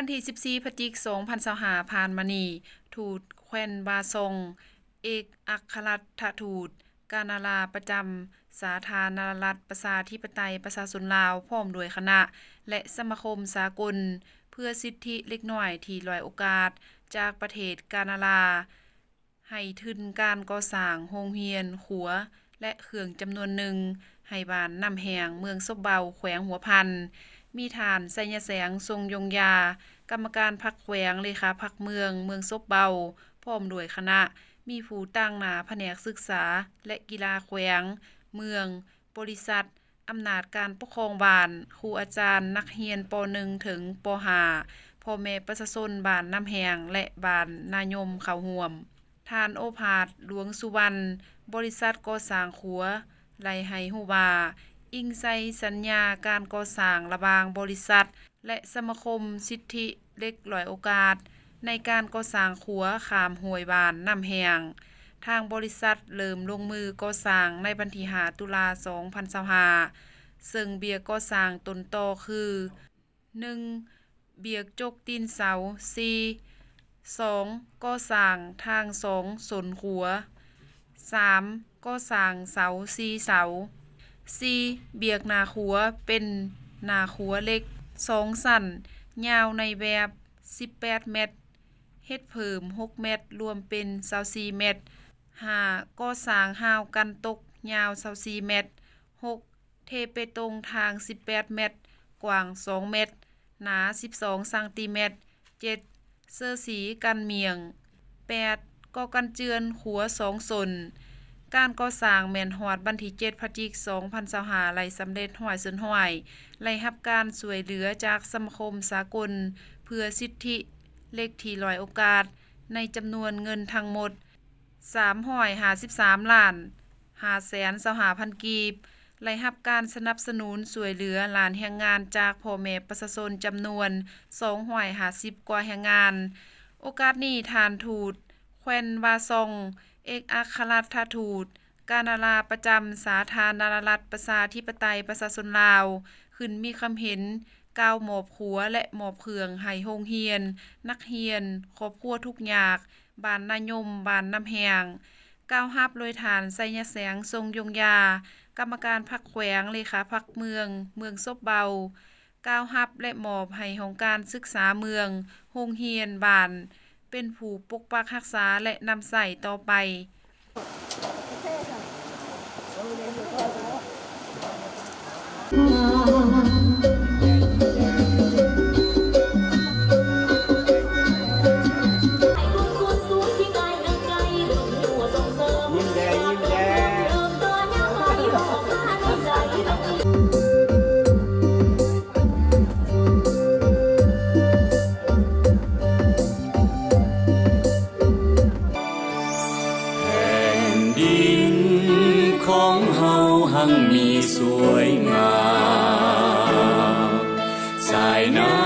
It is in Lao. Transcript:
ວັນທີສິບສີ່ ພະຈິກ ສອງພັນຊາວຫ້າ ຜ່ານມານີ້, ທູດແຄວ້ນວາຊອງ ເອກອັກຄະລັດຖະທູດການາລາປະຈຳສາທາລະນະລັດ ປະຊາທິປະໄຕ ປະຊາຊົນລາວ ພ້ອມດ້ວຍຄະນະ ແລະ ສະມາຄົມສາກົນເພື່ອສິດທິເດັກນ້ອຍທີ່ດ້ອຍໂອກາດ ຈາກປະເທດການາລາ ໃຫ້ທຶນການກໍ່ສ້າງໂຮງຮຽນ, ຂົວ ແລະ ເຄື່ອງຈຳນວນໜຶ່ງ ໃຫ້ບ້ານນ້ຳແຫ້ງ ເມືອງສົບເບົາ ແຂວງຫົວພັນ. ມີທ່ານ ໄຊຍະແສງ ຊົງຍົງຢາ, ກຳມະການພັກແຂວງ, ເລຂາພັກເມືອງ ເມືອງສົບເບົາ ພ້ອມດ້ວຍຄະນະ, ມີຜູ້ຕາງໜ້າພະແນກສຶກສາ ແລະ ກິລາແຂວງ, ເມືອງ, ບໍລິສັດ, ອຳນາດການປົກຄອງບ້ານ, ຄູອາຈານ, ນັກຮຽນ ປໍໜຶ່ງ ເຖິງ ປໍຫ້າ, ພໍ່ແມ່ປະຊາຊົນບ້ານນ້ຳແຫ້ງ ແລະ ບ້ານນາຍົມເຂົ້າຮ່ວມ. ທ່ານ ໂອພາດ ຫຼວງສຸວັນ, ບໍລິສັດກໍ່ສ້າງຂົວ ໄດ້ໃຫ້ຮູ້ວ່າ, ອີງໃສ່ສັນຍາການກໍ່ສ້າງລະຫວ່າງບໍລິສັດ ແລະ ສະມາຄົມສິດທິເດັກດ້ອຍໂອກາດ ໃນການກໍ່ສ້າງຂົວຂ້າມຫ້ວຍບ້ານນ້ຳແຫ້ງ, ທາງບໍລິສັດເລີ່ມລົງມືກໍ່ສ້າງໃນວັນທີຫ້າ ຕຸລາ ສອງພັນຊາວຫ້າ ເຊິ່ງວຽກກໍ່ສ້າງຕົ້ນຕໍຄື ໜຶ່ງ ວຽກຈົກຕີນເສົາ, ສີ່ ສອງ ກໍ່ສ້າງທາງສອງສົ້ນຂົວ, ສາມ ກໍ່ສ້າງເສົາສີ່ເສົາ, ສີ່ ວຽກໜ້າຂົວເປັນໜ້າຂົວເຫຼັກສອງຊັ້ນ, ຍາວໃນແວບສິບແປດແມັດ, ເຮັດເພີ່ມຫົກແມັດ, ລວມເປັນຊາວສີ່ແມັດ, ຫ້າ ກໍ່ສ້າງຮາວກັນຕົກ, ຍາວຊາວສີ່ແມັດ, ຫົກ ເທເປຕົງທາງສິບແປດແມັດ, ກວ້າງສອງແມັດ, ໜາສິບສອງຊັງຕີແມັດ, ເຈັດ ເຊື້ອສີກັນໝ້ຽງ, ແປດ ກໍ່ກັນເຈື່ອນຂົວສອງສົ້ນ. ການກໍ່ສ້າງແມ່ນຮອດວັນທີເຈັດ ພະຈິກ ສອງພັນຊາວຫ້າ ໄດ້ສຳເລັດຮ້ອຍສ່ວນຮ້ອຍ, ໄດ້ຮັບການຊ່ວຍເຫຼືອຈາກສະມາຄົມສາກົນເພື່ອສິດທິເດັກທີ່ດ້ອຍໂອກາດ ໃນຈຳນວນເງິນທັງໝົດ ສາມຮ້ອຍຫ້າສິບສາມລ້ານຫ້າແສນຊາວຫ້າພັນກີບ, ໄດ້ຮັບການສະໜັບສະໜູນຊ່ວຍເຫຼືອລ້ານແຮງງານຈາກພໍ່ແມ່ປະຊາຊົນຈຳນວນສອງຮ້ອຍຫ້າສິບກວ່າແຮງງານ. ໂອກາດນີ້ ທ່ານທູດແຄວ້ນວາຊອງ, ເອກອັກຄະລັດຖະທູດການາລາປະຈຳສາທາລະນະລັດ ປະຊາທິປະໄຕ ປະຊາຊົນລາວ ຂຶ້ນມີຄຳເຫັນ ກ່າວມອບຂົວ ແລະ ມອບເຄື່ອງໃຫ້ໂຮງຮຽນ, ນັກຮຽນ, ຄອບຄົວທຸກຍາກ, ບ້ານນາຍົມ, ບ້ານນ້ຳແຫ້ງ. ກ່າວຮັບໂດຍທ່ານ ໄຊຍະແສງ ຊົງຍົງຢາ, ກຳມະການພັກແຂວງ, ເລຂາພັກເມືອງ, ເມືອງສົບເບົາ, ກ່າວຮັບ ແລະ ມອບໃຫ້ຫ້ອງການສຶກສາເມືອງ, ໂຮງຮຽນ, ບ້ານ ເປັນຜູ້ປົກປັກຮັກສາ ແລະ ນຳໃຊ້ຕໍ່ໄປ. ແຜ່ນດິນຂອງເຮົາຮັ່ງມີສວຍງາມ ສາຍນ້ຳ